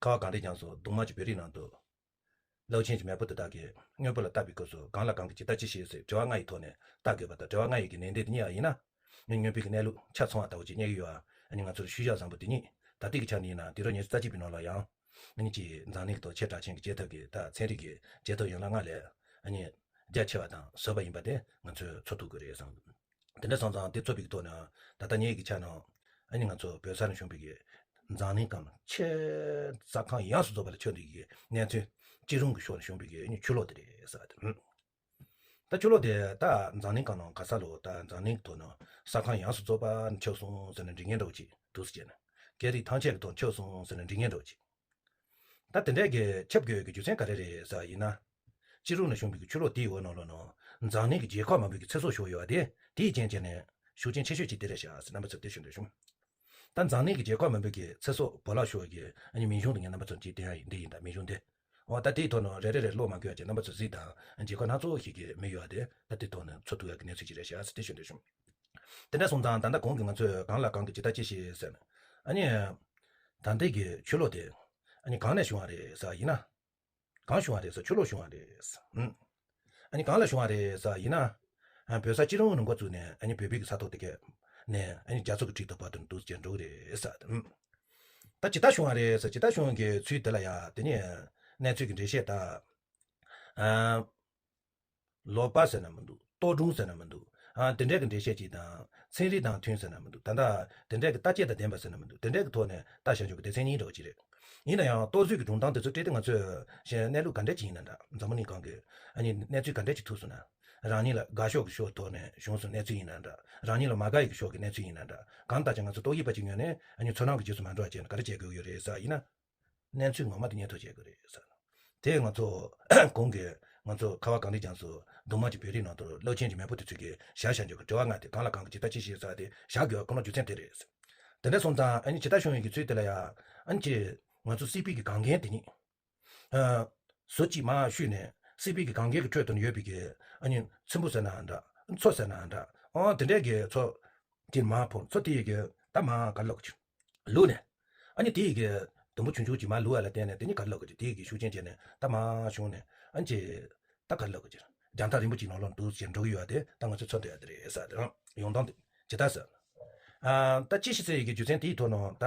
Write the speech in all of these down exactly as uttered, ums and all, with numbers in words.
ཁ་བ་གངས་རིའི་རྒྱང་སོ་གདུང་དམར་གྱི་བོད་རིགས་ནང་དུ། ཀློག་ཆེན་གྱི་མེས་པོ་དེ་དག་གིས་སྔོན་པོ་ལ་བལྟ་བའི་སྐབས་སུ་གང་ལ་གང་གིས་ཇི་ལྟར་ཅི་ཤེས་ཟེར་དྲི་བ་ལྔ་ཡི་ཐོག་ནས་བལྟ་དགོས་པ་དང་། དྲི་བ་ལྔ་ཡི་གི་ནན་ཏན་དེ་གཉིས་ཡང་ཡིན་ན། སྔོན་པོའི་གི་གནས་ལུགས་ཆ་ཚང་བ་ལྟ་བུ་ཅིག་རྙེད་ཀྱི་ཡོད། ཨ་ནི་ང་ཚོར་ཤུལ་བཞག་བཟང་པོ་དེ་ཉིད་ད་ལྟའི་གི་ཆ་ནས་ཡིན་ན་དུས་རབས་ཉི་ཤུ་རྩ་གཅིག་པའི་ནང་ལ་ཡང་། ཨ་ནི་ཅིག་འཛམ་གླིང་གི་ཐོག་ཆེ་གྲགས་ཅན་གྱི་བྱེད་ཐབས་ཀྱི་ད་ཚན་རིག་གི་བྱེད་ཐབས་ཡན་ལག་ལྔ་ལས། ཨ་ནི་རྒྱ་ཆེ་བ་དང་བཟོས་པ་ཡིན་པ་དེ་ང་ཚོས་ཚོར་ཐུབ་དགོས་རེད་བསམ། དེ་འདྲ་སོང་ཙང་དེ་ཚོ་བའི་ཐོག་ནས་ད་ལྟ་ངེད་ཀྱི་ཆ་ནས་ཨ་ནི་ང་ཚོ་བོད་ས་ནས་བྱུང་བའི་གི་འཛམ་གླིང་སྒང་ཆེས་ས་ཁམས་ཡོངས་སུ་རྫོགས་པ་ལ་ཁྱབ་འདུག་གི་གནས་ཚུལ་སྤྱི་རང་གི་ཕྱོགས་ནས་བྱུང་བའི་གི་ཨ་ནི་ཆུ་ལོག་དེ་རེད་ཟེར་བ་དེ། ད་ཆུ་ལོག་དེ་ད་འཛམ་གླིང་སྒང་ནང་ག་ས་ལོ་ད་འཛམ་གླིང་ཐོག་ནས་ས་ཁམས་ཡོངས་སུ་རྫོགས་པ་ནས་ཁྱབ་སོང་ཟེར་ནས་འབྲི་མཁན་འདྲ་བོ་ཅིག་འདུག་ཟེར་ནས། སྐད་རིགས་ཐམས་ཅད་ཀྱི་ཐོག་ཁྱབ་སོང་ཟེར་ནས་འབྲི་མཁན་འདྲ་བོ་ཅིག་ད་དེ་འདྲའི་གི་ཁྱབ་དགོས་ཀྱི་རྒྱུ་མཚན་ག་རེ་རེད་ཟེར་ཡིན་ན། སྤྱི་རང་ནས་བྱུང་བའི་གི་ཆུ་ལོག་དེའི་འོག་ནང་ལོགས་ནང་འཛམ་གླིང་གི་རྒྱལ་ཁབ་མང་པོའི་གི་ཚེ་སྲོག་ཤོར་ཡོད་པ་དེ་དེའི་རྐྱེན་བྱས་ནས་ཤུགས་རྐྱེན་ཆེ་ཤོས་ཅིག་དེ་རེད་ཤག་ཟེར་རྣམ་པ་ཚོར་དེ་ཞུ་འདོད་བྱུང་། ད་འཛམ་གླིང་གི་རྒྱལ་ཁབ་མང་པོའི་གི་ཚེ་སྲོག་བོར་བརླག་ཤོར་བའི་གི་ཨ་ནི་མིང་གཞུང་དེ་ངས་རྣམ་པ་ཚོར་འདི་སྟོན་ཡ་ཡིན། འདི་ཡིན་ད་མིང་གཞུང་དེ། འོ་ད་དེའི་ཐོག་ནས་རེ་རེ་རེ་ཀློག་མ་དགོས་ཡ་ཅིག་རྣམ་པ་ཚོ་གཟིགས་དང་། རྒྱལ་ཁབ་སྣ་ཚོགས་ཤིག་གི་མི་ཡོད་པ་དེ་ད་དེའི་ཐོག་ནས་ཚོར་ཐུབ་ཡ་གི་གནས་ཚུལ་ཅིག་རེད་ཤག་ཟེར་དེ་ཞུ་འདོད་བྱུང་། དེ་འདྲ་སོང་ཙང་ད་ལྟ་གོང་གི་ང་ཚོས་གང་ལ་གང་གིས་ཇི་ལྟར་ཅི་ཤེས་ཟེར་ན། ཨ་ནི། ད་ལྟའི་གི་ཆུ་ལོག་དེ། ཨ་ནི་གང་ནས་བྱུང་བ་རེད་ཟེར་ཡིན་ན། གང་བྱུང་བ་རེད་ཟེར། ཆུ་ལོག་བྱུང་བ་རེད་ཟེར། ཨུམ། ཨ་ནི་གང་ལ་བྱུང་བ་རེད་ཟེར་ཡིན་ན། ཨ། བོད་ས་སྤྱི་རང་ནས་འགོ་བཙུགས་ནས་ཨ་ནི་བོད་པའི་གི་ས་ཐོག་དེ་ག་ནས་ཨ་ནི་རྒྱ་མཚོ་གི་འཁྲིས་དེ་བར་དུ་འདུག་ཅེས་འགྲོ་གི་རེད་ཟེར། ཨུམ། ད་ཇི་ལྟར་བྱུང་བ་རེད་ཟེར། ཇི་ལྟར་བྱུང་གི་ཚུལ་དེ་ལ་ཡ་དེ་ནས་གནས་ཚུལ་གྱི་འགྲེལ་བཤད་ད། ཨ། ལོག་པ་ཟེར་ན་མི་འདུག་རྟོག་སྒྲུང་ཟེར་ན་མི་འདུག་ཨ། དེ་འདྲའི་གི་འགྲེལ་བཤད་ཅིག་དང་། ཚན་རིག་དང་མཐུན་ཟེར་ན་མི་འདུག་ད་ལྟ་དེ་འདྲའི་གི་བརྟག་དཔྱད་དང་ལྡན་པ་ཟེར་ན་མི་འདུག་དེ་འདྲའི་གི་ཐོག་ནས་ལྟ་བྱ་ཆོག་གི་སྡེ་ཚན་གཉིས་འདྲ་བོ་ཅིག་རེད། ཡིན་ན་ཡང་རྟོག་བཟོའི་གི་སྒྲུང་གཏམ་དེ་ཚོ་བྲིས་ཏེ་ང་ཚོས་གཞན་གནས་ལུགས་ག་འདྲ་ཅིག་ཡིན་ན་འདྲ། འཛམ་བུ་གླིང་སྒང་གི་ཨ་ནི་གནས་ཚུལ་ག་འདྲ་ཅིག་ཐུག་སོང་ན། རང་ཉིད་ལ་དགའ་ཕྱོགས་ཀྱི་ཕྱོགས་ཐོག་ནས་བྱུང་སོང་གནས་ཚུལ་ཡིན་ན་འདྲ། རང་ཉིད་ལ་མ་དགའ་ཡི་གི་ཕྱོགས་ཀྱི་གནས་ཚུལ་ཡིན་ན་འདྲ། གང་ལྟར་ཀྱང་ང་ཚོ་རྟོག་ཞིབ་པ་ཅིག་ངོས་ནས་ཨ་ནི་ཚོར་སྣང་གི་རྗེས་སུ་མ་འགྲོ་བ་བྱས་ནས་ག་རེ་བྱེད་དགོས་ཀྱི་ཡོད་རེད་ཟེར་ཡིན་ན། གནས་ཚུལ་ངོ་མ་དེ་རྙེད་ཐུབ་བྱེད་དགོས་རེད་ཟེར། དེ་ང་ཚོ་གོང་གི་ང་ཚོ་ཁ་བ་གངས་རིའི་རྒྱང་སོ་གདུང་དམར་གྱི་བོད་རིགས་ནང་དུ་ཀློག་ཆེན་གྱི་མེས་པོ་དེ་ཚོས་ཀྱི་བཞག་བཞག་འཇོག་གི་དྲི་བ་ལྔ་དེ་གང་ལ་གང་གིས་ཇི་ལྟར་ཅི་ཤེས་ཟེར་དེ་བཞག་དགོས་པ་ཁོ་ན་རྒྱུ་མཚན་དེ་རེད། དེ་འདྲ་སོང་ཙང་ཨ་ནི་ཇི་ལྟར་བྱུང་བའི་གི་ཚུལ་དེ་ལ་ཡ། ཨ་ནི་ཅི། ང་ཚོ་སྲིད་པའི་གི་གངས་རྒན་དེ་ཉིད། ཨ། ཟུར་གཅིག་མར་བཤུས་ནས་སྲིད་པའི་གི་གངས་རྒན་གྱི་ཁྲོད་དུ་ཡོད་པའི་གི་ཨ་ནི་ཚོམ་བུ་ཟེར་ན་འདྲ། མཚོ་ཟེར་ན་འདྲ། ཨོ་དེ་འདྲའི་གི་མཚོ་དེ་མར་འཕུར། མཚོ་དེ་ཡི་གི་ད་མར་ག་ལོག་ཅིག་ལུག་ནས། ཨ་ནི་དེ་ཡི་གི་དུམ་བུ་ཆུང་ཆུང་ཅིག་མར་ལུག་པ་ལ་བརྟེན་ནས་དེ་ནི་ག་ལོག་གི་ཅིག་དེ་ཡི་གི་ཤུགས་རྐྱེན་བྱས་ནས་ད་མར་བྱུང་ནས་ཨ་ནི་ཅིག་ད་ག་ལོག་གི་ཅིག་རྒྱང་ཐག་རིང་པོ་ཅིག་ནང་ལོགས་འདུག་ཅེས་འགྲོ་གི་ཡོད་པ་དེ་ད་ང་ཚོས་ཚོར་འདོད་ཡ་དེ་རེད་ཟེར་དེ་རང་ཡོང་སྟངས་དེ་ཇི་ལྟར་ཟེར། ཨ། ད་ཅི་ཞིག་ཟེར་ཡི་གི་རྒྱུ་མཚན་དེའི་ཐོག་ནས་ད་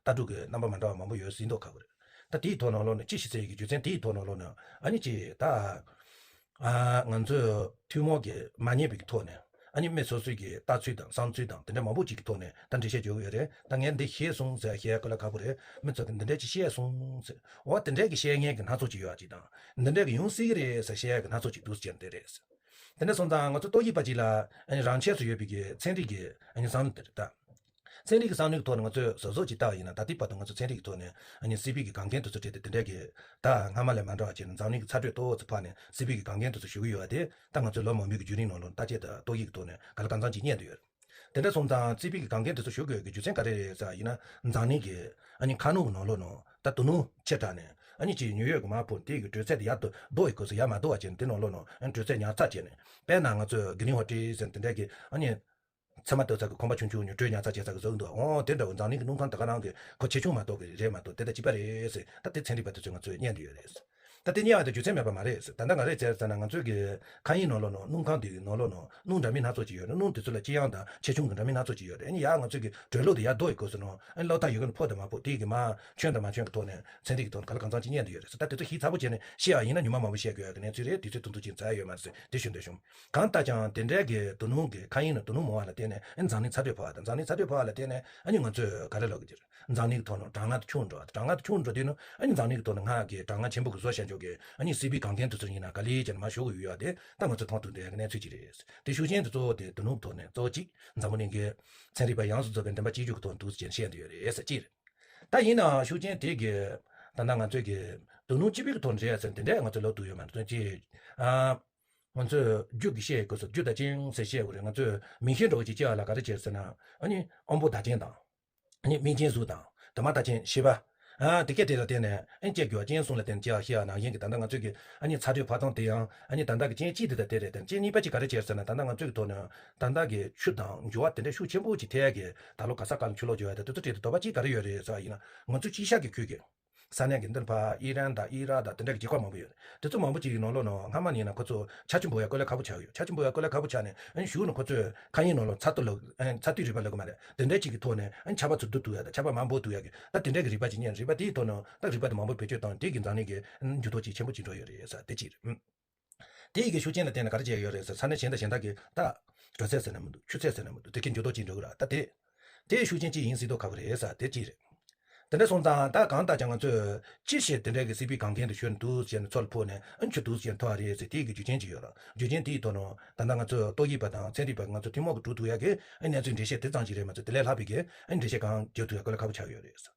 ལྟ་གྲུབ་ཀྱི་རྣམ་པ་མ་འདྲ་བ་མང་པོ་ཡོད་ཟིན་མདོག་ཁ་པོ་རེད། ད་དེའི་ཐོག་ནས་ལོག་ནས་ཅི་ཞིག་ཟེར་ཡི་གི་རྒྱུ་མཚན་དེའི་ཐོག་ནས་ལོག་ནས་ཨ་ནི་ཅི་ད། ཨ། ང་ཚོས་ཐུན་མོང་གི་མ་རྙེད་པའི་ཐོག་ནས་ཨ་ནི་མི་སོ་སོའི་གི་ལྟ་ཚུལ་དང་བསམ་ཚུལ་དང་དེ་འདྲ་མང་པོ་ཅིག་གི་ཐོག་ནས་ད་འགྲེལ་བཤད་བརྗོད་ཀྱི་ཡོད་རེད། ད་ངས་འདི་ཤེས་སོང་ཟེར་བཤད་ཡ་དཀའ་ལས་ཁག་པོ་རེད། མི་ཚོ་གིས་འདི་འདྲ་ཅིག་བཤད་སོང་ཟེར། འོ་དེ་འདྲའི་གི་བཤད་མཁན་གི་སྣ་ཚོགས་ཅིག་ཡོད་པ་ཅིག་དང་། འདི་འདྲའི་གི་ཡོང་སྲིད་གི་རེད་ཟེར་བཤད་ཡ་གི་སྣ་ཚོགས་ཅིག་འདུག་ཟེར་དེ་རེད། དེ་འདྲ་སོང་ཙང་ང་ཚོ་ཏོག་དབྱིབས་པ་ཅིག་ལ་ཨ་ནི་རང་ཆས་སུ་ཡོད་པའི་གི་ཚན་རིག་གི་ཨ་ནི་བསམ་བློ་དེ་རེད་ད། ཚན་རིག་གི་བསམ་བློའི་ཐོག་ནས་ང་ཚོས་གཟབ་གཟབ་ཅིག་བལྟ་བ་ཡིན་ན་ད་ལྟའི་བར་དུ་ང་ཚོ་ཚན་རིག་གི་ཐོག་ནས་ཨ་ནི་སྲིད་པའི་གི་གངས་རྒན་དེ་ཚོ་བྲིས་ཏེ་དེ་འདྲ་གི་ད་སྔ་མ་ལས་མ་འདྲ་བ་བྱས་ནས་འཛམ་གླིང་གི་ཚ་དྲོད་ཏོག་ཙམ་འཕར་ནས་སྲིད་པའི་གི་གངས་རྒན་དེ་ཚོ་བཞུགས་ཀྱི་ཡོད་པ་དེ་ད་ང་ཚོས་ལོ་མང་པོའི་གི་བརྒྱུད་རིམ་ནང་ལོགས་བརྟག་དཔྱད་དང་ཏོག་དབྱིབས་ཀྱི་ཐོག་ནས་ག་ལ་གང་འཚམ་ཅིག་རྙེད་བསྡད་ཡོད། དེ་འདྲ་སོང་ཙང་སྲིད་པའི་གི་གངས་རྒན་དེ་ཚོ་བཞུགས་དགོས་ཀྱི་རྒྱུ་མཚན་ག་རེ་རེད་ཟེར་བ་ཡིན་ན་འཛམ་གླིང་གི་ཨ་ནི་མཁའ་རླུང་གི་ནང་ལོགས་ནང་ད་དོ་སྣང་ཆེ་དྲགས་ནས་ཨ་ནི་ཅིག་ཉུང་ཡོད་ཀྱི་མར་འཕུར་དེ་གི་དྲོད་ཚད་དེ་ཡར་དུ་ལྡོག་ཡི་སྐབས་སུ་ཡར་མ་ལྡོག་པ་བྱས་ནས་དེ་ནང་ལོགས་ནང་ཨ་ནི་དྲོད་ཚད་ཉར་ཚགས་བྱས་ནས་དཔེར་ན་ང་ཚོས་གྷི་རིན་ཧོ་ཊི་ཟེར་དེ་འདྲ་གི་ཨ་ནི། མཚན་མ་ལྟོགས་ཚད་ཀྱི་ཁང་པ་ཆུང་ཆུང་ཉོ་དྲོད་ཉར་ཚགས་བྱེད་ས་གི་བཟོ་གི་འདུག་འོ་དེ་འདྲ་བོ་འཛམ་གླིང་གི་སྣུམ་ཁང་དེ་ག་རང་གི་ཁོ་ཆེ་ཆུང་མ་གཏོགས་གི་རེད་མ་གཏོགས་དེ་དང་གཅིག་པ་རེད་ཟེར་ད་དེ་ཚན་རིག་པ་དེ་ཚོས་ང་ཚོས་རྙེད་འདོད་ཡོད་རེད། ད་དེ་རྙེད་པ་དེ་རྒྱུ་མཚན་མེད་པ་མ་རེད་ཟེར། ད་ལྟ་ང་རེ་བྱས་ཙང་ན་ང་ཚོའི་གི་མཁའ་དབྱིངས་ནང་ལོགས་ནང་སྣུམ་ཁང་དེ་གི་ནང་ལོགས་ནང་སྣུམ་འདྲ་མིན་སྣ་ཚོགས་ཅིག་ཡོད་རེད། སྣུམ་དེ་ཚོ་ལ་ལྕི་ཡང་དང་ཆེ་ཆུང་གི་འདྲ་མིན་སྣ་ཚོགས་ཅིག་ཡོད་རེད། ཨ་ནི་ཡར་ང་ཚོའི་གི་དྲོད་ལོག་དེ་ཡར་ལྡོག་ཡི་སྐབས་སུ་ནང་ཨ་ནི་ལོག་ཐག་ཡོད་གི་ནི་ཕོག་དང་མ་ཕོག་དེ་གི་མ་ཁྱོན་དང་མ་ཁྱོན་གི་ཐོག་ནས་ཚན་རིག་གི་ཐོག་ནས་ག་ལ་གང་འཚམ་ཅིག་རྙེད་འདོད་ཡོད་རེད་ཟེར། ད་དེ་ཚོ་ཞིབ་ཚགས་པོ་བྱས་ནས་བཤད་ཡ་ཡིན་ན་ཉི་མ་མང་པོ་བཤད་དགོས་ཡ་གི་གནས་ཚུལ་རེད། དུས་ཚོད་ཐུང་ཐུང་ཅིག་འཚོལ་ཡ་ཡོད་མ་རེད་ཟེར་དེ་ཞུ་འདོད་བྱུང་། གང་ལྟར་ཀྱང་དེ་འདྲའི་གི་དོ་སྣང་གི་མཁའ་དབྱིངས་ནང་དོ་སྣང་མང་བ་ལ་བརྟེན་ནས་ཨ་ནི་འཛམ་གླིང་ཚ་དྲོད་འཕར་བ་དང་འཛམ་གླིང་ཚ་དྲོད་འཕར་བ་ལ་བརྟེན་ནས་ཨ་ནི་ང་ཚོས་ག་རེ་ལབ་དགོས་ཀྱི་རེད། འཛམ་གླིང་གི་ཐོག་ནས་གྲང་ངར་དེ་ཆུང་འགྲོ་བ་དང་། གྲང་ངར་དེ་ཆུང་འགྲོ་དུས་ནི་ཨ་ནི་འཛམ་གླིང་གི་ཐོག་ནས་སྔར་གྱི་གྲང་ངར་ཆེན་པོ་གི་བཟོ་བྱ་འཇོག་གི་ཨ་ནི་སྲིད་པའི་གངས་རྒན་དེ་ཚོ་ཡིན་ན་ག་ལེ་བྱས་ནས་མར་ཞུ་གི་ཡོད་ཡ་དེ་ད་ང་ཚོས་མཐོང་ཐུབ་བསྡད་ཡ་གི་གནས་ཚུལ་ཅིག་རེད། དེ་ཤུགས་རྐྱེན་དེ་གཙོ་བོ་དེ་དོ་སྣང་ཐོག་ནས་གཙོ་བོ་གཅིག་འཛམ་བུ་གླིང་གི་ཚན་རིག་པ་ཡོངས་སུ་རྫོགས་པའི་འདུན་པ་གཅིག་གྱུར་གྱི་ཐོག་ནས་འདུག་ཟེར་བཤད་འདོད་ཡོད་རེད་ཟེར་གཅིག་རེད། ད་ཡིན་ནའང་ཤུགས་རྐྱེན་དེ་གི་ད་ལྟ་ང་ཚོས་གི་དོ་སྣང་སྤྱི་པའི་གི་ཐོག་ནས་རེད་ཟེར་དེ་འདྲས་ང་ཚོས་ལབ་ཐུབ་ཡོད་མ་རེད། དོན་གཅིག་ཨ། ང་ཚོས་རྒྱུ་གི་བཤད་དགོས་སོ་རྒྱུ་དང་རྐྱེན་ཟེར་བཤད་དགོས་རེད། ང་ཚོས་མིང་ཤས་འདྲ་བོ་ཅིག་བྱས་པ་ལ་ག་རེ་བྱས་ཟེར་ན་ཨ་ནི་དབང་པོ་བདག་རྐྱེན་དང་། ཨ་ནི་མིག་རྐྱེན་གཟུགས་དང་། དུ་མ་བདག་རྐྱེན་ཤེས་པ། ཨ་དེ་སྐད་དེ་ལ་བརྟེན་ནས་ཨ་ནི་སྐྱེ་དགོས་པ་རྐྱེན་གསུམ་ལ་བརྟེན་ནས་སྐྱེ་བ་ཤེས་པ་ནང་བཞིན་གྱི་ད་ལྟ་ང་ཚོས་ཀྱི་ཨ་ནི་ཚ་དྲོད་འཕར་སྟངས་དེ་ཡང་ཨ་ནི་ད་ལྟ་གི་རྐྱེན་གཅིག་དེ་དང་དེ་རེད་དེ། རྐྱེན་གཉིས་པ་གཅིག་ག་རེ་བྱས་ཟེར་ན་ད་ལྟ་ང་ཚོས་ཀྱི་ཐོག་ནས་ད་ལྟ་གི་ཆུ་དང་འགྱུར་བ་དེ་འདྲ་ཤུགས་ཆེན་པོ་ཅིག་ཐེབས་ཡ་གི་ད་ལོ་ག་ས་ག་ལ་ཆུ་ལོག་འགྱུར་བ་དེ་དེ་ཚོ་བྲིས་ཏེ་དོགས་པ་གཅིག་ག་རེ་ཡོད་རེད་ཟེར་བ་ཡིན་ན་ང་ཚོ་དཀྱིལ་ཤག་གི་ཁུལ་གྱི། ས་གནས་ཀྱི་འདིར་ཕར་ཨི་རན་དང་ཨི་རག་དང་དེ་འདྲ་གི་རྒྱལ་ཁབ་མང་པོ་ཡོད་རེད། དེ་ཚོ་མང་པོ་ཅིག་གི་ནང་ལོགས་ནང་སྔ་མ་ནས་ཡིན་ན་ཁོ་ཚོ་ཆར་ཆུ་འབབ་ཡ་དཀའ་ལས་ཁག་པོ་ཆགས་ཡོད། ཆར་ཆུ་འབབ་ཡ་དཀའ་ལས་ཁག་པོ་ཆགས་ནས་ཨ་ནི་གཞུག་ནས་ཁོ་ཚོས་མཁའ་དབྱིངས་ནང་ལོགས་ཚ་ཏོག་ལ་ཨ་ཚ་ཏོག་རིག་པ་ལབ་དགོས་མ་རེད། དེ་འདྲ་ཅིག་གི་ཐོག་ནས་ཨ་ནི་ཆར་པ་ཚུར་བསྡུ་ཐུབ་ཡ་དང་ཆར་པ་མར་འབབ་ཐུབ་ཡ་གི་ད་དེ་འདྲ་གི་རིག་པ་ཅིག་རྙེད། རིག་པ་དེའི་ཐོག་ནས་ད་རིག་པ་དེ་མང་པོ་བེད་སྤྱོད་བཏང་དེ་གི་འཛམ་གླིང་གི་འགྱུར་ལྡོག་ཅིག་ཆེན་པོ་ཅིག་འགྲོ་ཡོད་རེད་ས་དེ་གཅིག་རེད། དེ་ཡི་གི་ཤུགས་རྐྱེན་ལ་བརྟེན་ནས་ག་རེ་བྱས་ཡོད་རེད་ཟེར་ས་ནས་གཞན་དང་གཞན་དག་གིས་ད་དྲོད་ཚད་ཟེར་ན་མི་འདུག་ཆུ་ཚད་ཟེར་ན་མི་འདུག་དེ་གའི་འགྱུར་ལྡོག་ཅིག་འགྲོ་གི་རེད། ད་དེ་དེའི་ཤུགས་རྐྱེན་ཅིག་ཡིན་སྲིད་མདོག་ཁ་པོ་རེད་ས་དེ་གཅིག་རེད། དེ་འདྲ་སོང་ཙང་ད་གང་ལྟར་ཀྱང་ང་ཚོས་ཅི་ཞིག་དེ་འདྲའི་གི་སྲིད་པའི་གངས་རྒན་དུ་ཞོན་འདུག་ཟེར་ནས་མཚོ་ལ་ཕོག་ནས་ཨ་ཆུ་འདུག་ཟེར་ཐོག་རེད་ཟེར་དེའི་གི་རྒྱུ་རྐྱེན་ཅིག་ཡོད་རེད། རྒྱུ་རྐྱེན་དེའི་ཐོག་ནས་ད་ལྟ་ང་ཚོས་ཏོག་དབྱིབས་པ་དང་ཚན་རིག་པ་ང་ཚོ་ཐུན་མོང་གི་སྒྲུབ་ཐུབ་ཡ་གི་ཨ་གནས་ཚུལ་འགྲེལ་བཤད་དེ་ཙམ་ཅིག་རེད་མ་ཚད་དེ་ལས་ལྷག་པའི་གི་ཨ་འགྲེལ་བཤད་གང་རྒྱག་ཐུབ་ཡ་དཀའ་ལས་ཁག་པོ་ཆགས་ཡོད་རེད།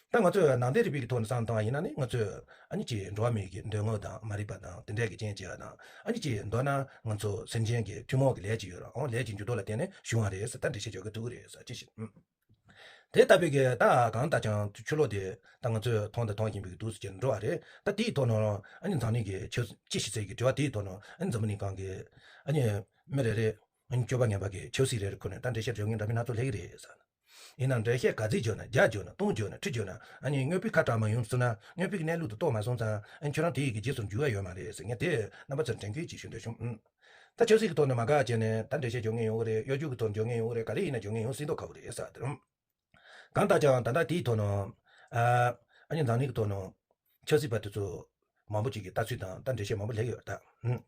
ད་ང་ཚོས་ནང་བསྟན་རིག་པའི་གི་ཐོག་ནས་བསམ་བཏང་བ་ཡིན་ན་ནི་ང་ཚོས་ཨ་ནི་ཅིག་འགྲོ་བ་མིའི་གི་འདོད་རྔམ་དང་མ་རིག་པ་དང་དེ་འདྲའི་གི་རྐྱེན་བྱས་པ་དང་ཨ་ནི་ཅིག་མདོར་ན་ང་ཚོ་སེམས་ཅན་གྱི་ཐུན་མོང་གི་ལས་ཅིག་ཡོད་ར་ཨོ་ལས་ཀྱི་འགྱུར་ལྡོག་ལ་བརྟེན་ནས་བྱུང་བ་རེད་ཟེར་ད་འགྲེལ་བཤད་རྒྱག་གི་འདུག་རེད་ཟེར་ཅི་ཞིག་ཨུམ། དེ་ལྟ་བུའི་གི་ད་གང་ལྟར་ཀྱང་ཆུ་ལོག་དེ་ད་ང་ཚོས་མཐོང་དང་མཐོང་བཞིན་པའི་གི་འདུག་ཟེར་གྱི་འགྲོ་བ་རེད། ད་དེའི་ཐོག་ནས་ཨ་ནི་འཛམ་གླིང་གི་ཆབ་ཅི་ཞིག་ཟེར་གི་དྲི་བ་དེའི་ཐོག་ནས་ཨ་ནི་འཛམ་བུ་གླིང་སྒང་གི་ཨ་ནི་མི་རེ་རེ་ཨ་ནི་སྤྱོད་པ་ངན་པ་གི་ཆབ་སྲིད་རེ་རེ་ཁུར་ནས་ད་འགྲེལ་བཤད་རྒྱག་མཁན་འདྲ་མིན་སྣ་ཚོགས་སླེབས་ཀྱི་རེད་ཟེར། ཡིན་ནའང་འགྲེལ་བཤད་ག་ཚོད་བརྗོད་ན་བརྒྱ་བརྗོད་ན་སྟོང་བརྗོད་ན་ཁྲི་བརྗོད་ན་ཨ་ནི་དངོས་པོའི་ཁ་གྲག་མ་ཡོང་སོང་ན་ཨ་ནི་ཁྱོད་རང་དེ་ཡི་གི་རྗེས་སུ་འཇུག་ཡ་ཡོད་མ་རེད་ཟེར། ངས་དེ་རྣམ་པ་ཚོར་དྲན་སྐུལ་ཅིག་ཞུ་འདོད་བྱུང་། ཨུམ། ད་ཆབ་སྲིད་ཀྱི་ཐོག་ནས་མ་དགའ་བྱས་ནས་ད་འགྲེལ་བཤད་བརྗོད་མཁན་ཡོང་གི་རེད། གཡོ་སྒྱུ་གི་ཐོག་ནས་བརྗོད་མཁན་ཡོང་གི་རེད། ག་རེ་ཡིན་ན་བརྗོད་མཁན་ཡོང་སྲིད་མདོག་ཁ་པོ་རེད་ཟེར་དེ་རུང་། གང་ལྟར་ཀྱང་ད་ལྟ་དེའི་ཐོག་ནས་ཨ་ཨ་ནི་འཛམ་གླིང་གི་ཐོག་ནས་ཆབ་སྲིད་པ་དེ་ཚོ་མང་པོ་ཅིག་གི་ལྟ་ཚུལ་དང་ད་འགྲེལ་བཤད་མང་པོ་སླེབས་ཡོད་ད། ཨུམ།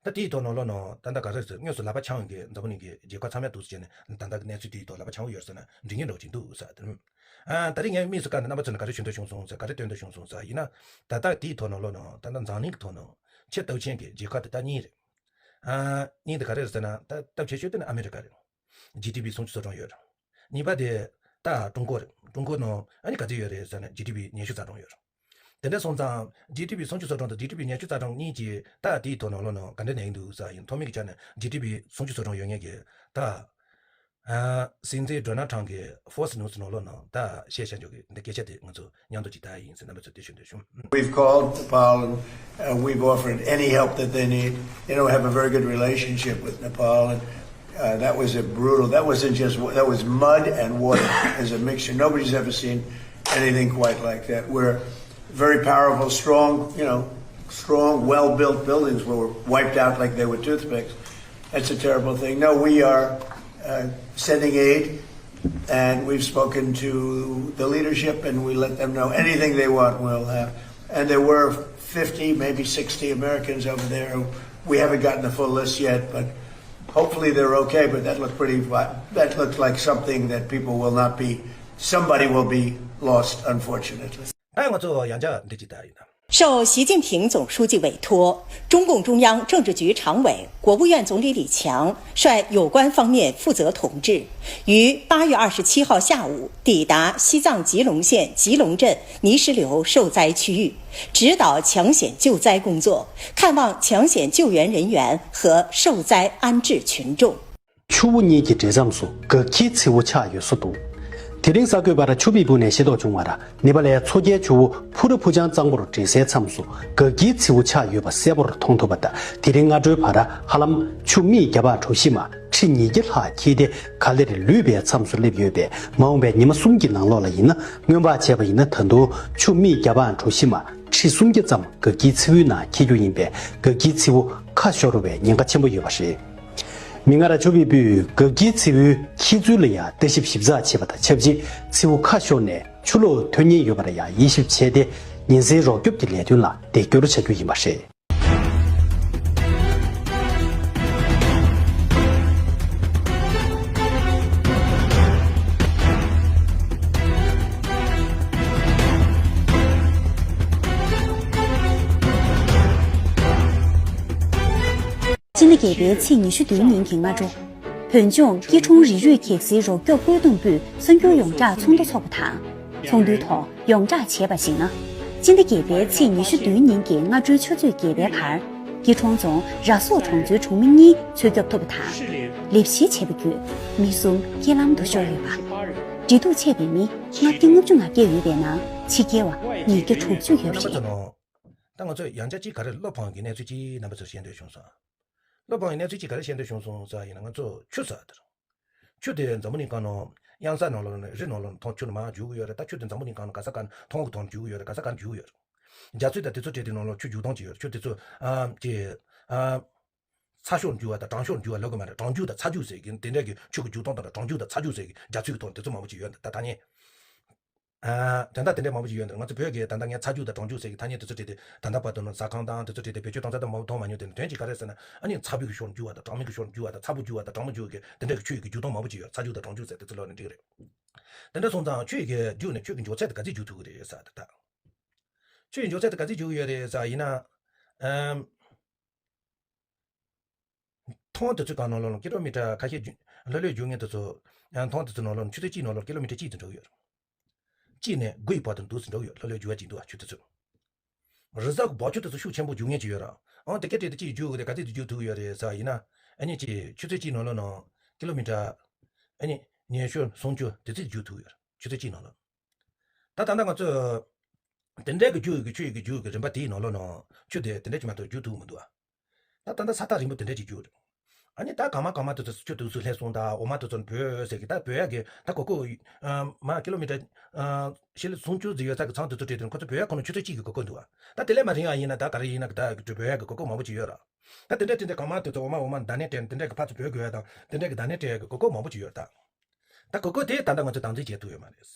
ད་དེའི་ཐོག་ནས་ལོ་ནང་ད་ལྟ་ག་རེ་ཟེར་དངོས་སུ་ལག་པ་འཆང་ཡོང་གི་འཛམ་བུ་གླིང་གི་རྒྱལ་ཁབ་ཚང་མས་འདུག་ཟེར་ནས་ད་ལྟ་གི་གནས་ཚུལ་དེའི་ཐོག་ལག་པ་འཆང་གི་ཡོད་ཟེར་ན་འགྲིག་ཉེན་འདྲ་བོ་ཅིག་འདུག་ཟེར་དེ་རུང་། ཨ་ད་རེས་ངས་དམིགས་སུ་བཀར་ནས་རྣམ་པ་ཚོ་ནས་ག་རེ་ཞུ་འདོད་བྱུང་སོང་ཟེར་ག་རེ་སྟོན་འདོད་བྱུང་སོང་ཟེར་ཡིན་ན། ད་ལྟ་དེའི་ཐོག་ནས་ལོ་ནང་ད་ལྟ་འཛམ་གླིང་གི་ཐོག་ནས་ཆེས་སྟོབས་ཆེན་གྱི་རྒྱལ་ཁབ་དེ་ད་གཉིས་རེད། ཨ་གཉིས་དེ་ག་རེ་རེད་ཟེར་ན་ད་སྟོབས་ཆེ་ཤོས་དེ་ནི་ཨ་མེ་རི་ཀ་རེད། ཇི་ཌི་པི་སུམ་ཅུ་སོ་གྲངས་ཡོད་རེད། གཉིས་པ་དེ་ད་ཀྲུང་གོ་རེད། ཀྲུང་གོ་ནང་ཨ་ནི་ག་ཚོད་ཡོད་རེད་ཟེར་ན་ཇི་ཌི་པི་ཉི་ཤུ་རྩ་གྲངས་ཡོད་རེད། དེ་འདྲ་སོང་ཙང་ཇི་ཌི་པི་སུམ་ཅུ་སོ་གྲངས་དང་ཇི་ཌི་པི་ཉི་ཤུ་རྩ་གྲངས་གཉིས་ཀྱིས་ད་དེའི་ཐོག་ནས་ལོ་ནང་ག་འདྲ་གནས་ཀྱི་འདུག་ཟེར་ཡིན་ཐོག་མའི་གི་ཆ་ནས་ཇི་ཌི་པི་སུམ་ཅུ་སོ་གྲངས་ཡོད་མཁན་གྱི་ད་ཨ་སྲིད་འཛིན་ཌོ་ནལ་ཊམ་གྱི་ཧྥོག་སི་ནིའུ་སི་ནང་ལོ་ནང་ད་བཤད་བཤད་འཇོག་གི་འདི་སྐད་ཆ་དེ་ང་ཚོ་མཉམ་དུ་ཅིག་ད་ཡིན་ཟེར་རྣམ་པ་ཚོ་དེ་ཞུ་འདོད་བྱུང་། We've called Nepal and uh, we've offered any help that they need. You know, we have a very good relationship with Nepal, and uh, that was a brutal. That wasn't just wa- that was mud and water as a mixture. Nobody's ever seen anything quite like that. We're very powerful, strong. You know, strong, well-built buildings were wiped out like they were toothpicks. That's a terrible thing. No, we are uh, sending aid, and we've spoken to the leadership, and we let them know anything they want, we'll have. And there were fifty, maybe sixty Americans over there. We haven't gotten the full list yet, but hopefully they're okay. But that looked pretty. That looked like something that people will not be. Somebody will be lost, unfortunately. ད་ང་ཚོ་ཡང་བསྐྱར་འདི་ཅིག་ད་ཡིན་ན། 受习近平总书记委托，中共中央政治局常委、国务院总理李强率有关方面负责同志，于八月二十七号下午抵达西藏吉隆县吉隆镇泥石流受灾区域，指导抢险救灾工作，看望抢险救援人员和受灾安置群众。 ཆུ་བོ་གཉིས་ཀྱི་འདྲེས་མཚམས་སུ་དགག་སྐྱེལ་མཚེའུ་ཆགས་ཡོད་བཟོ་འདུག་དེ་རིང་གསར་འགོད་པ་ཆུ་བེད་སྦུག་ནས་ཤེས་རྟོགས་བྱུང་བར་ནེ་པ་ལའི་མཚོ་རྒྱལ་ཆུ་བོ་ཕུ་ར་ཕུ་བྱང་གཙང་པོར་འདྲེས་སའི་མཚམས་སུ་དགག་སྐྱེལ་མཚེའུ་ཆགས་ཡོད་པ་གསལ་པོར་མཐོང་ཐུབ་པ་དང་དེ་རིང་སྔ་དྲོའི་བར་ཧ་ལམ་ཆུ་སྨད་རྒྱ་ཕག་གྲུ་བཞི་མ་ཁྲི་ཉིས་བརྒྱ་ལྷག་འཁྱིལ་ཏེ་ག་ལེར་ལུད་པའི་མཚམས་སུ་སླེབས་ཡོད་པས་མ་འོངས་པའི་ཉི་མ་གསུམ་གྱི་ནང་ལོགས་ལ་ཡིན་ན་སྔོན་དཔག་བྱས་པ་ཡིན་ན་ད་དུང་ཆུ་སྨད་རྒྱ་ཕག་གྲུ་བཞི་མ་ཁྲི་སུམ་བརྒྱ་ཙམ་དགག་སྐྱེལ་མཚེའུའི་ནང་འཁྱིལ་རྒྱུ་ཡིན་པས་དགག་སྐྱེལ་མཚེའུ་ཁ་ཤོར་བའི་ཉེན་ཁ་ཆེན་པོ་ཡོད་པ་རེད། མིག་སྔར་ཆུ་བེད་པུས་དགག་སྐྱེལ་མཚེའུའི་འཁྱིལ་ཚུལ་ལ་ཡང་ལྟ་ཞིབ་ཞིབ་ཚགས་བྱས་པ་དང་ཆབས་ཅིག་མཚེའུ་ཁ་ཤོར་ནས་ཆུ་ལོག་ཐོན་ཉེན་ཡོད་པར་ཡང་དབྱེ་ཞིབ་བྱས་ཏེ་ཉེན་སེལ་རོགས་སྐྱོབ་ཀྱི་ལས་དོན་ལ་འདེགས་སྐྱོར་བྱ་རྒྱུ་ཡིན་པ་རེད། སྤྱི་ཟླ་བརྒྱད་པའི་ཚེས་ཉི་ཤུ་བདུན་ཉིན་གྱི་སྔ་དྲོ། བོད་ལྗོངས་སྐྱིད་གྲོང་རི་རུད་གེགས་སེལ་རོགས་སྐྱོབ་བཀོད་འདོམས་པུས་གསར་འགྱུར་ཡོངས་བསྒྲགས་ཚོགས་འདུ་འཚོགས་པ་དང་། ཚོགས་འདུའི་ཐོག་ཡོངས་བསྒྲགས་བྱས་པར་གཞིགས་ན། སྤྱི་ཟླ་བརྒྱད་པའི་ཚེས་ཉི་ཤུ་བདུན་ཉིན་གྱི་སྔ་དྲོའི་ཆུ་ཚོད་བརྒྱད་པའི་བར། སྐྱིད་གྲོང་རྫོང་ར་སོག་གྲོང་ཚོའི་གྲོང་མི་གཉིས་འཚོལ་སྐྱོབ་ཐུབ་པ་དང་། ལེབ་གཞིས་བྱས་པ་བརྒྱུད་མི་གསུམ་རྐྱེན་ལམ་དུ་ཤོར་ཡོད་པ། འབྲེལ་གཏུག་བྱས་པའི་མི་ལྔ་བརྒྱ་ལྔ་བཅུ་ང་བརྒྱད་ཡོད་པའི་ནང་ཕྱི་རྒྱལ་བ་ཉིས་བརྒྱ་དྲུག་ཅུ་ཡོད་པ་རེད། ད་ང་ཚོས་ཡང་བསྐྱར་གཅིག་ག་རེ་བློ་ཕམ་གྱི་གནས་ཚུལ་གཅིག་རྣམ་པ་ཚོར་བཤད་འདོད་བྱུང་སོང་། བློ་ཕམ་གྱི་གནས་ཚུལ་གཅིག་ག་རེ་བཤད་འདོད་བྱུང་སོང་ཟེར་བ་ཡིན་ན་ང་ཚོ་ཆུ་ཟེར་བ་དེ་རེད། ཆུ་དེ་འཛམ་བུ་གླིང་སྒང་ནང་ གཡང་ས་ནང་ལོགས་ནས་རི་ནང་ལོགས་ནས་ཐོང་ཆུ་ནང་མར་རྒྱུག་གི་ཡོད་རེད། ད་ཆུ་དེ་འཛམ་བུ་གླིང་སྒང་ནས་ག་ས་ག་ནས་ཐོང་གི་ཐོང་རྒྱུག་གི་ཡོད་རེད། ག་ས་ག་ནས་རྒྱུག་གི་ཡོད་རེད། རྒྱ་མཚོ་དང་དེ་ཚོ་གྲས་དེ་ནང་ལོགས་ཆུ་རྒྱུག་སྟངས་ཅིག་ཡོད་རེད། ཆུ་དེ་ཚོ་ཨ་ཀྱི་ཨ་ཚ་ཤོར་རྒྱུག་པ་དང་གྲང་ཤོར་རྒྱུག་པ་ལབ་གི་མ་རེད། གྲང་རྒྱུག་དང་ཚ་རྒྱུག་ཟེར་གི་དེ་འདྲ་གི་ཆུ་གི་རྒྱུག་སྟངས་དང་གྲང་རྒྱུག་དང་ཚ་རྒྱུག་ཟེར་གི་རྒྱ་མཚོ་གི་ཐོག་དེ་ཚོ་མང་པོ་ཅིག་ཡོད་འདུག་ད་ད་ནི། ཨ། དོན་དག་དེ་འདྲ་མང་པོ་ཞིག་ཡོད་འདུག་ང་ཚོ་བོད་ཀྱི་ད་ལྟ་ངས་ཚ་རྒྱུག་དང་གྲང་རྒྱུག་ཟེར་གྱི་ཐ་སྙད་དེ་ཚོ་བྲིས་ཏེ་ད་ལྟ་བར་དུ་ནི་ཟ་ཁང་དང་དེ་ཚོ་བྲིས་ཏེ་བེད་སྤྱོད་གཏོང་ས་དང་མང་པོ་མཐོང་མ་མྱོང་དེ་ནི། དོན་གྱིས་ག་རེ་ཟེར་ན། ཨ་ནི་ཚ་བའི་གི་ཤོར་རྒྱུག་པ་དང་གྲང་མོའི་གི་ཤོར་རྒྱུག་པ་དང་ཚ་པོ་རྒྱུག་པ་དང་གྲང་མོ་རྒྱུག་གི་དེ་འདྲ་གི་ཆུ་ཡི་གི་རྒྱུག་སྟངས་མང་པོ་ཅིག་ཡོད། ཚ་རྒྱུག་དང་གྲང་རྒྱུག་ཟེར་དེ་ཚོ་ལབ་ནི་འགྲིག་གི་རེད། དེ་འདྲ་སོང་ཙང་ཆུ་ཡི་གི་རྒྱུག་ནས་ཆུ་གི་མགྱོགས་ཚད་དེ་ག་ཚོད་རྒྱུག་ཐུབ་གི་རེད་ཟེར་ད་ལྟ། ཆུ་ཡི་མགྱོགས་ཚད་དེ་ག་ཚོད་རྒྱུག་གི་ཡོད་རེད་ཟེར་ཡིན་ན། ཨམ། ཐོང་དེ་ཚོའི་སྒང་ནང་ལོགས་ལ་ཀི་ལོ་མི་ཊར་ཁ་ཤས་རྒྱུ་ལྷོད་ལྷོད་རྒྱུག་མཁན་དེ་ཚོ། ཡང་ཐོང་དེ་ཚོའི་ནང་ལོགས་ལ་ཆུ་ཚོད་གཅིག་ནང་ལོགས་ཀི་ལོ་མི་ཊར་གཅིག་དེ་འགྲོ་གི་ཡོད་རེད། གཅིག་ནས་དགུ་ཡི་བར་དུ་འདུག་སེ་འགྲོ་གི་ཡོད། ལྷོད་ལྷོད་རྒྱུག་པ་གཅིག་འདུག་ཨ་ཆུ་དེ་ཚོ། རི་གཟར་གི་འབབ་ཆུ་དེ་ཚོ་ཤུགས་ཆེན་པོ་རྒྱུག་མཁན་ཅིག་ཡོད་རེད། ཨང་དེ་སྐད་བྲིས་དེ་གཅིག་རྒྱུག་གི་རེད། ག་ཚོད་དེ་རྒྱུག་ཐུབ་ཀྱི་ཡོད་རེད་ཟེར་ཡིན་ན། ཨ་ནི་གཅིག་ཆུ་ཚོད་གཅིག་ནང་ལོགས་ནང་ཀི་ལོ་མི་ཊར། ཨ་ནི་ཉི་ཤུ་སུམ་ཅུ་དེ་ཚོད་རྒྱུག་ཐུབ་ཀྱི་ཡོད་རེད། ཆུ་ཚོད་གཅིག་ནང་ལོགས། ད་ད་ལྟ་ང་ཚོས་དེ་འདྲའི་གི་རྒྱུག་གི་ཆུ་ཡི་གི་རྒྱུག་གི་རིམ་པ་དེའི་ནང་ལོགས་ནང་ཆུ་དེ་དེ་འདྲ་ཅིག་མ་གཏོགས་རྒྱུག་ཐུབ་མི་འདུག་ཨ། ད་ད་ལྟ་ས་ཐག་རིང་པོ་དེ་འདྲ་ཅིག་རྒྱུག་རེད། ཨ་ནི་ད་གང་མ་གང་མ་དེ་ཚོ་ཆུ་དུས་སུ་ལྷས་སོང་། ད་འོ་མ་དེ་ཚོ་བོས་ཟེར་གི་ད་བོས་ཡག་གི་ད་གོ་གོ་མ་ཀི་ལོ་མི་ཊར་ཕྱེད་ལ་སུམ་ཅུ་ཙམ་ཡོད་ས་གི་ཚང་དེ་ཚོ་བྲིས་ཏེ་ཁོ་ཚོ་བོས་ཡག་ཁོ་ན་ཆུ་ཚོད་གཅིག་གི་གོ་གོ་འདུག་ཨ། ད་དེ་ལས་མ་རིང་བ་ཡིན་ན་ད་ག་རེ་ཡིན་ན་ད་བོས་ཡག་གི་གོ་གོ་མང་པོ་ཅིག་ཡོད་ར། ད་དེ་འདྲ་དེ་འདྲ་གང་མ་དེ་ཚོ་འོ་མ་འོ་མ་འདམ་ནས་སྤྲད་ནས་དེ་འདྲ་གི་ཕར་ཚུར་བོས་དགོས་ཡག་དང་དེ་འདྲ་གི་འདམ་ནས་སྤྲད་ཡག་གི་གོ་གོ་མང་པོ་ཅིག་ཡོད་ར་ད། ད་གོ་གོ་དེ་ད་ལྟ་ང་ཚོས་དམ་འཛིན་བྱེད་ཐུབ་ཡོད་མ་རེད།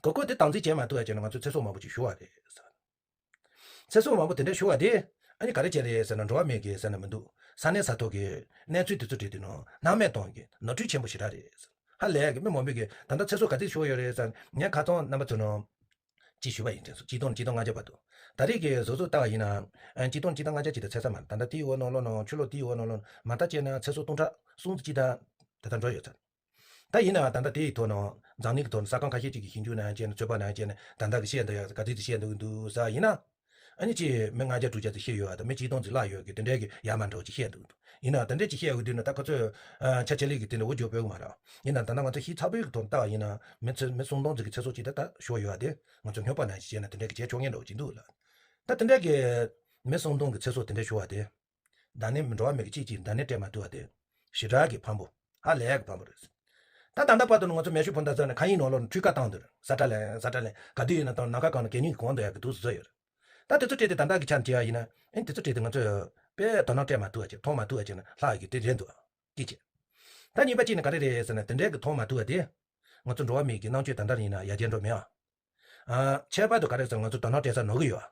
གོ་གོ་དེ་དམ་འཛིན་བྱེད་མ་ཐུབ་ཡ་བྱས་ན་ང་ཚོ་ཚེ་སྲོག་མང་པོ་ཅིག་ཤོར་བ་རེད་ཟེར། ཚེ་སྲོག་མང་པོ་དེ་འདྲ་ཤོར་བ་དེ་ཨ་ནི་ག་རེ་བྱས་རེད་ཟེར་ན། འགྲོ་བ་མི་གི་ཟེར་ན་མི་འདུག་ས་གནས་ས་ཐོག་གི་གནས་ཚུལ་དེ་ཚོ་བྲིས་དུས་ནང་སྣང་མེད་གཏོང་གི་ནོར་འཁྲུལ་ཆེན་པོ་ཞེ་དྲག་རེད་ཟེར། ཧ་ལས་གི་མི་མང་པོ་གི་ད་ལྟ་ཚེ་སྲོག་ག་ཚོད་ཤོར་ཡོད་རེད་ཟེར་ན། ངས་ཁ་སང་རྣམ་པ་ཚོ་ནང་ཅིག་ཞུས་པ་ཡིན། དེ་ཚོ་གཅིག་སྟོང་ནས་གཅིག་སྟོང་ལྔ་བརྒྱ་བར་དུ། ད་རེས་ཀྱི་བཟོ་བཟོ་ལྟ་བ་ཡིན་ན་ཨ་གཅིག་སྟོང་གཅིག་སྟོང་ལྔ་བརྒྱ་ཅིག་དང་ཚད་ས་མ་རེད། ད་ལྟ་དེའི་འོག་ནང་ལོགས་ནང་ཕྱི་ལོགས་དེའི་འོག་ནང་ལོགས་མ་ལྟ་བྱས་ན་ཚེ་སྲོག་སྟོང་ཕྲག་གསུམ་ཙམ་ཅིག་ད་དེ་ལྟར་འགྲོ་ཡོད་ཚར། ད་ཡིན་ནའང་ད་ལྟ་དེའི་ཐོག་ནང་འཛམ་གླིང་གི་ཐོག་ནས་ས་ཁང་ཁ་ཤས་ཅིག་གིས་ཞིབ་འཇུག་གནང་བྱས་ནས་ཚོད་དཔག་གནང་བྱས་ནས་ད་ལྟ་གི་བཤད་འདུག་ཡ་ག་ཚོད་ཅིག་བཤད་འདུག་འདུག་ས་ཡིན་ན། ཨ་ནི་ཅིག་མི་ལྔ་བརྒྱ་དྲུག་བརྒྱ་ཙམ་ཤི་ཡོད་ཨ་དང་མི་གཅིག་སྟོང་ཙམ་བརླག་ཡོད་གི་དེ་འདྲའི་གི་ཡར་མར་འགྲོ་ཅིག་བཤད་འདུག་ཡིན་ནའང་དེ་འདྲའི་ཅིག་བཤད་ཡོད་དུས་ན་ད་ཁོ་ཚོས་ཆ་ཆེ་ལེགས་གི་དེ་འདྲ་འུ་ཅོ་སྤོས་གི་མ་རེད། ཡིན་ནའང་ད་ལྟ་ང་ཚོ་ཤི་ཚ་པོའི་གི་ཐོག་ལྟ་བ་ཡིན་ན་མི་ཚེ་མི་སུམ་སྟོང་ཙམ་གི་ཚེ་སྲོག་ཅིག་ད་ད་ཤོར་ཡོད་ཨ། དེ་ང་ཚོ་སྨྱོ་པ་ནང་བཞིན་བྱས་ན་དེ་འདྲའི་གི་བྱས་ཆོག་ངན་འགྲོ་ཅིག་འདུག་ལ། ད་དེ་འདྲའི་གི་མི་སུམ་སྟོང་གི་ཚེ་སྲོག་དེ་འདྲ་ཤོར་བ་དེ། ད་ནི་འགྲོ་བ་མི་གི་གཅིག་གཅིག་ད་ནི་སྤྲད་མ་ཐུབ་པ་དེ། ཞེ་དྲག་གི་ཕངས་པོ། ཧ་ལས་གི་ཕངས་པོ་རེད། ད་ད་ལྟ་བར་དུ་ནི་ང་ཚོ་མེ་ཤུགས་འཕུར་མདའ་ཟེར་ནས་མཁའ་དབྱིངས་ནང་ལོགས་ནས་འཕྲུལ་ཁ་བཏང་འདུག་ས་ཁྲ་ལེན་ས་ཁྲ་ལེན་ག་དུས་ཡིན་ན་དང་ནམ་མཁའ་གང་ན་གད་སྙིགས་ཀྱི་གོང་དུ་ཡག་གི་འདུག་སེ་བཟོ་ཡོད་རེད། ད་དེ་ཚོ་སྤྲད་དེ་ད་ལྟ་གི་ཆ་ནས་བྱས་པ་ཡིན་ན་ཨེ་དེ་ཚོ་སྤྲད་དེ་ང་ཚོས་དཔེ་དོ་སྣང་སྤྲད་མ་ཐུབ་པ་ཅིག་མཐོང་མ་ཐུབ་པ་ཅིག་ནི་ལྷག་ཡོད་ཀྱི་དེ་རེད་འདུག་གཅིག་བྱས། ད་གཉིས་པ་གཅིག་ནི་ག་རེ་རེད་ཟེར་ན་དེ་འདྲའི་གི་མཐོང་མ་ཐུབ་པ་དེ། ང་ཚོ་འགྲོ་བ་མི་གི་རྣམ་དཔྱོད་ད་ལྟ་ཡིན་ན་ཡར་རྒྱས་འགྲོ་མེད་ཨ། ཨ། ཁྱད་པར་དུ་ག་རེ་ཟེར་ང་ཚོ་དོ་སྣང་སྤྲད་ས་ནོར་གི་ཡོད།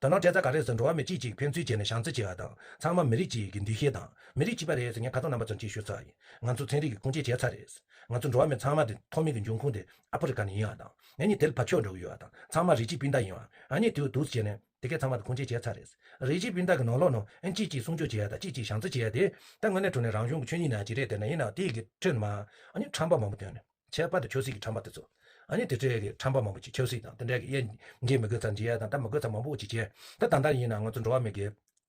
དོ་སྣང་སྤྲད་ས་ག་རེ་ཟེར་འགྲོ་བ་མི་གཅིག་གཅིག་ཕན་ཚུན་བྱས་ནས་བྱམས་བརྩེ་བྱེད་ཡ་དང་ཚང་མ་མི་རིགས་གཅིག་གི་འདུ་ཤེས་དང་མི་རིགས་གཅིག་པ་རེད་ཟེར། ངས་ཁ་སང་རྣམ་པ་ཚོར་གཅིག་ཞུས་ཚར་ཡིན། ང་ཚོ་ཚན་རིག་གི་ཁུངས་སྐྱེལ་བྱས་ཚར་རེད། ང་ཚོ་འགྲོ་བ་མི་ཚང་མ་དེ་ཐོག་མའི་གི་འབྱུང་ཁུངས་དེ་ཨ་ཧྥེ་རི་ཀ་ནས་ཡིན་ཡ་དང་ཨ་ནི་དེ་ལ་ཕར་ཕྱོགས་འགྲོ་གི་ཡོད་ཡ་དང་ཚང་མ་རིགས་གཅིག་སྤུན་ཟླ་ཡིན་ཡ། ཨ་ནི་དེ་འདུག་སེ་བྱས་ནས་དེ་གས་ཚང་མ་དེ་ཁུངས་སྐྱེལ་བྱས་ཚར་རེད། རིགས་གཅིག་སྤུན་ཟླ་གི་ནང་ལོགས་ནང་ཨ་གཅིག་གཅིག་སྲུང་སྐྱོབ་བྱེད་ཡ་དང་གཅིག་གཅིག་བྱམས་བརྩེ་བྱེད་ཡ་དེ་ད་དངོས་གནས་དྲང་གནས་རང་གཞུང་གི་ཆོས་ཉིད་ནང་གཅིག་རེད། དེ་ན་ཡིན་ན་དེ་གི་ཁྲོད་ནས་མར་ཨ་ནི་ཁྲམ་པ་མང་པོ་ཐོན་ནས། ཁྱད་པར་དུ་ཆབ་སྲིད་ཀྱི་ཁྲམ་པ་དེ་ཚོ། ཨ་ནི་དེ་འདྲའི་གི་ཁྲམ་པ་མང་པོ་ཅིག་ཆབ་སྲིད་དང་དེ་འདྲའི་གི་དབྱེ་འབྱེད་མི་དགོས་ཙམ་བྱེད་ཡ་དང་ད་མི་དགོས་ཙམ་མང་པོ་ཅིག་བྱས། ད་ད་ལྟ་ཡིན་ན་ང་ཚོ་འགྲོ་བ་མི་གི་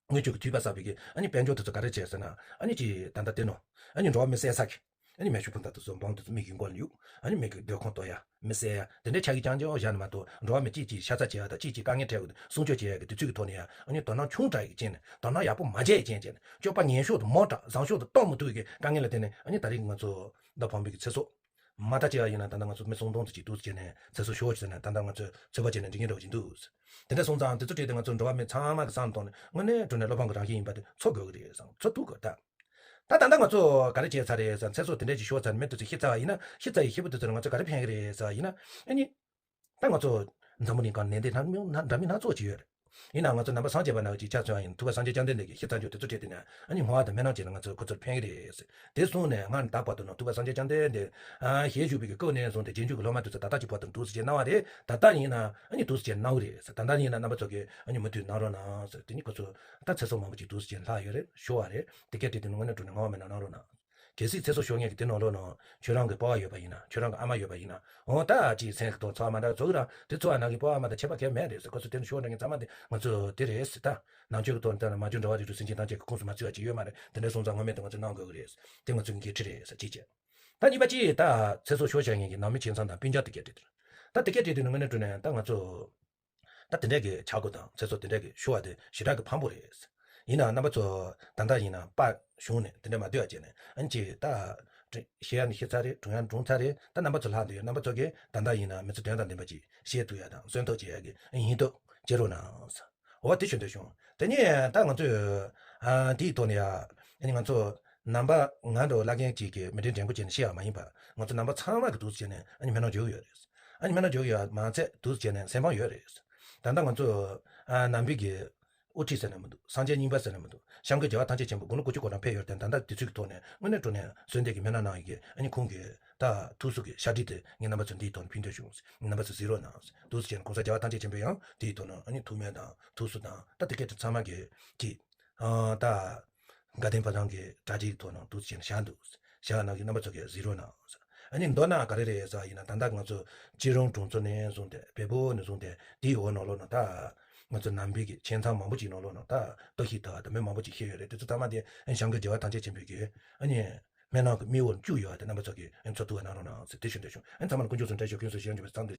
དངུལ་ཆུ་གི་མཐུད་པ་བསགས་པའི་གི་ཨ་ནི་དཔལ་འབྱོར་དེ་ཚོ་ག་རེ་བྱས་ཟེར་ན་ཨ་ནི་ཅིག་ད་ལྟ་དེ་ནོ། ཨ་ནི་འགྲོ་བ་མི་བསད་ས་གི་ཨ་ནི་མེ་ཤུགས་འཕུར་མདའ་དེ་ཚོ་འབོམ་དེ་ཚོ་མི་གི་མགོ་ལ་གཡུག་ཨ་ནི་མི་གི་སྡོད་ཁང་གཏོར་ཡ་མི་བསད་ཡ་དེ་འདྲའི་ཆ་གི་རྐྱང་རྐྱང་བཞག་ནས་མ་གཏོགས་འགྲོ་བ་མི་གཅིག་གཅིག་ཤ་ཚ་བྱེད་ཡ་དང་གཅིག་གཅིག་དཀའ་ངལ་འཕྲད་དགོས་དུས་སྲུང་སྐྱོབ་བྱེད་ཡ་གི་དུས་ཚོད་ཀྱི་ཐོག་ནས་ཡ་ཨ་ནི་དོ་སྣང་ཆུང་དྲགས་ཡི་རྐྱེན་ནས་དོ་སྣང་ཡག་པོ་མ་བྱས་ཡི་རྐྱེན་བྱས་ནས་སྤྱོད་པ་ངན་ཤོས་དང་མོ་དྲགས་བཟང་ཤོས་དང་གཏོང་མི་ཐུབ་ཀྱི་དཀའ་ངལ་ལ་བརྟེན་ནས་ཨ་ནི་ད་རེས་ང་ཚོ་མདའ་འཕང་པའི་གི་ཚེ་སྲོག་མ་མཐའ་གཅིག་ཡ་ཡིན་ན་ད་ལྟ་ང་ཚོ་མི་སུམ་སྟོང་ཙམ་ཅིག་འདུག་ཟེར་ནས་ཚེ་སྲོག་ཤོར་ཟེར་ནས་ད་ལྟ་ང་ཚོས་ཚོད་དཔག་བྱས་ནས་འགྲིག་གི་འགྲོ་བཞིན་འདུག་དེ་འདྲ་སོང་ཙང་དེ་ཚོ་བྲིས་ཏེ་ང་ཚོ་འགྲོ་བ་མི་ཚང་མ་གི་བསམ་བློ་གཏོང་ནས་དངོས་གནས་དྲང་གནས་བློ་ཕམ་གི་རང་བཞིན་ཡིན་པ་དེ་ཚོར་དགོས་ཀྱི་རེད་བསམ་ཚོར་ཐུབ་དགོས་ད། ད་ད་ལྟ་ང་ཚོ་ག་རེ་བྱས་ཚར་རེད་ཟེར་ན་ཚེ་སྲོག་དེ་འདྲ་ཅིག་ཤོར་ཚར་ནས་མི་དེ་ཚོ་ཤི་ཚར་བ་ཡིན་ན་ཤི་ཚར་ཡི་ཤི་བོ་དེ་ཚོ་ལ་ང་ཚོ་ག་རེ་ཕན་གི་རེད་ཟེར་བ་ཡིན་ན་ཨ་ནི། ད་ང་ཚོ་འཛམ་བུ་གླིང་སྒང་ནད་འདི་སྣ་མིན་སྣ་འདྲ་མིན་སྣ་ཚོགས་ཅིག་ཡོད་རེད། ཡིན་ནའང་ང་ཚོ་ནང་པ་སངས་རྒྱས་པ་ནང་བཞིན་ཆ་མཚོན་པ་ཡིན་ན་ཐུབ་པ་སངས་རྒྱས་བཅོམ་ལྡན་འདས་ཀྱིས་ཤི་ཚར་འཇོག་དེ་ཚོ་བྲིས་ཏེ་ན་ཨ་ནི་བསྔོ་བ་དང་སྨོན་ལམ་བྱས་ན་ང་ཚོ་ཁོ་ཚོར་ཕན་གི་རེད་ཟེར། དེ་གསུངས་ནས་སྔར་ད་བར་དུ་ནང་ཐུབ་པ་སངས་རྒྱས་བཅོམ་ལྡན་འདས་ཨ་ཞལ་བཞུགས་པའི་གི་སྐབས་ནས་བཟུང་སྟེ་རྗེས་འཇུག་གི་སློབ་མ་དེ་ཚོ་ད་ལྟ་ཅིག་བར་དུ་འདུག་སེ་བྱས་གནང་བ་རེད། ད་ལྟ་ཡིན་ན་ཨ་ནི་འདུག་སེ་བྱས་གནང་གི་རེད་ཟེར། ད་ལྟ་ཡིན་ན་རྣམ་པ་ཚོ་གིས་ཨ་ནི་མུ་མཐུད་གནང་རོགས་གནང་ཟེར། དེ་ནི་ཁོ་ཚོ་ད་ཚེ་སྲོག་མང་པོ་ཅིག་འདུག་སེ་བྱས་ལྷག་ཡོད་རེད། ཤོར་བ་རེད། དེ་སྐད་བྲིས་དེ་ནི་དངོས་གནས་དྲང་གནས་བསྔོ་བ་སྨོན་ལམ་གནང་རོགས་གནང་། གལ་སྲིད་ཚེ་སྲོག་ཤོར་མཁན་གྱི་དེ་ནང་ལོགས་ནང་ཁྱོད་རང་གི་སྤོ་བ་ཡོད་པ་ཡིན་ན་ཁྱོད་རང་གི་ཨ་མ་ཡོད་པ་ཡིན་ན་འོ་ད་ཅིག་སེམས་ཀྱི་ཐོག་ཚོར་བ་མ་འདྲ་ཚོར་གི་ར། དེ་ཚོར་བ་ནང་གི་སྤོ་བ་མ་དང་ཁྱད་པར་གང་ཡང་མེད་རེད་ཟེར། ཁོ་ཚོ་དེ་ནང་ཤོར་འགྲོ་མཁན་ཚང་མ་དེ་ང་ཚོ་དེ་རེད་ཟེར། ད་ནང་ཆོས་ཀྱི་ཐོག་ནས་ལྟ་ན་མ་བྱོན་འགྲོ་བ་རིགས་དྲུག་སེམས་ཅན་ཐམས་ཅད་ཀྱི་ཁོངས་སུ་མ་ཚུད་པ་ཅིག་ཡོད་མ་རེད། དེ་འདྲ་སོང་ཙང་སྔོན་མེད་དུ་ང་ཚོས་གནང་དགོས་ཀྱི་རེད། དེ་ང་ཚོའི་འགན་འཁྲི་རེད་ཟེར་གཅིག་བྱས། ད་གཉིས་པ་གཅིག་ད་ཚེ་སྲོག་ཤོར་བཞག་མཁན་གྱི་ནང་མི་ཁྱིམ་ཚང་དང་སྤུན་ཀྱག་དེ་སྐད་བྲིས་དེ་རེད། ད་དེ་སྐད་བྲིས་དེ་ནི་དངོས་གནས་དྲང་གནས་ད་ང་ཚོ། ད་དེ་འདྲས་ཀྱི་ཆག་སྒོ་དང་ཚེ་སྲོག་དེ་འདྲས་ཀྱི་ཤོར་བ་དེ་ཞེ་དྲག་གི་ཕངས་པོ་རེད། ཡིན་ནའང་རྣམ་པ་ཚོ་ད་ལྟ་ཡིན་ན་པར་གཞུང་ནས་དེ་འདྲས་མ་སྡོད་པ་བྱས་ནས་ཨ་ནི་ཅིག་ད་ བཤད་ཡ་ནི་བཤད་ཚར་རེད། སྒྲུང་ཡ་སྒྲུང་ཚར་རེད། ད་རྣམ་པ་ཚོ་ལྷག་འདུག་ཡོད། རྣམ་པ་ཚོ་གིས་ད་ལྟ་ཡིན་ན་མི་ཚེ་དོན་དང་ལྡན་པ་ཅིག་བཤད་ཐུབ་ཡ་དང་གསོན་ཐབས་བྱེད་ཡ་གི་ཡིན་མདོག་བྱེད་རོགས་གནང་། འོ་དེ་ཞུ་འདོད་བྱུང་། དེ་ནས་ད་ང་ཚོས་ཨ་དེའི་ཐོག་ནས་ཡ་ཨ་ནི་ང་ཚོ་ནང་པ་ང་འདྲ་བོ་བླ་རྒན་གཅིག་གིས་མི་གྲལ་འགྲན་སྒོ་བྱས་ནས་བཤད་ཡ་མ་ཡིན་པ། ང་ཚོ་ནང་པ་ཚང་མ་གིས་འདུག་སེ་བྱས་ནས་ཨ་ནི་སྨོན་ལམ་རྒྱག་གི་ཡོད་རེད། ཨ་ནི་སྨོན་ལམ་རྒྱག་གི་ཡོད་མ་ཚད་འདུག་སེ་བྱས་ནས་སེམས་ཕམ་ཡོད་རེད། ད་ལྟ་ང་ཚོ་ཨ་ནང་པའི་གི་དབུ་ཁྲིད་ཟེར་ནས་མི་འདུག་སངས་རྒྱས་རྙིང་པ་ཟེར་ནས་མི་འདུག་སྐྱབས་མགོན་རྒྱལ་བ་ཐམས་ཅད་མཁྱེན་པ་དགུང་ལོ་དགུ་བཅུ་གོ་གྲངས་ཕེབས་ཡོད་རེད། ད་ལྟ་དུས་ཚོད་ཀྱི་ཐོག་ནས་དངོས་གནས་དྲང་གནས་གསོལ་འདེབས་ཀྱི་སྨོན་ལམ་གནང་ཡོད་ཀྱི། ཨ་ནི་ཁོང་གི་ད་ཐུགས་གསོ་གི་ཕྱག་བྲིས་དེ་ངས་རྣམ་པ་ཚོ་འདིའི་ཐོག་ནས་ཕུལ་འདོད་བྱུང་། རྣམ་པ་ཚོ་གཟིགས་རོགས་གནང་། འདུག་སེ་བྱས་ནས་གོང་ས་རྒྱལ་བ་ཐམས་ཅད་མཁྱེན་པའི་ཡང་དེའི་ཐོག་ནས་ཨ་ནི་ཐུགས་སྨོན་དང་ཐུགས་གསོ་དང་ད་དེ་སྐད་དུ་ཚང་མ་གི་གཅིག་ཨ་ད་དགའ་ལྡན་ཕོ་བྲང་གི་གྲ་སྒྲིག་ཐོག་ནང་འདུག་སེ་བྱས་ནས་བཞག་འདུག་བཞག་ནང་གི་རྣམ་པ་ཚོ་གིས་གཟིགས་རོགས་གནང་། ཨ་ནི་མདོར་ན་ག་རེ་རེད་ཟེར་ཡིན་ན། ད་ལྟ་ང་ཚོ་སྤྱི་རོང་གྲོང་ཚོ་ནས་བཟུང་སྟེ་བལ་པོ་ནས་བཟུང་སྟེ་དེའི་འོག་ནང་ལོགས་ན་ད་ང་ཚོ་ནང་པའི་གི་ཆེད་མཚམས་མང་པོ་ཅིག་ནང་ལོགས་ན་ད་ལྟ་ཞིག་ད་ད་མི་མང་པོ་ཅིག་ཤི་ཡོད་རེད། དེ་ཚོ་ཚང་མ་དེ་ཨ་ནི་སྐྱབས་མགོན་རྒྱལ་བ་ཐམས་ཅད་མཁྱེན་པའི་གི་ཨ་ནི་སྨན་ནང་གི་མི་འོར་བཅུག་ཡོད་དེ་རྣམ་པ་ཚོ་གིས་ཨ་ནི་འཚོ་ཐུབ་པ་གནང་རོགས་གནང་ཟེར་དེ་ཞུ་འདོད་བྱུང་། ཨ་ནི་ཚང་མ་ལ་དཀོན་མཆོག་གསུམ་བཀྲ་ཤིས་ཤོག་ཀུན་སུ་ཞིང་འཇུག་པའི་ཚང་དུ།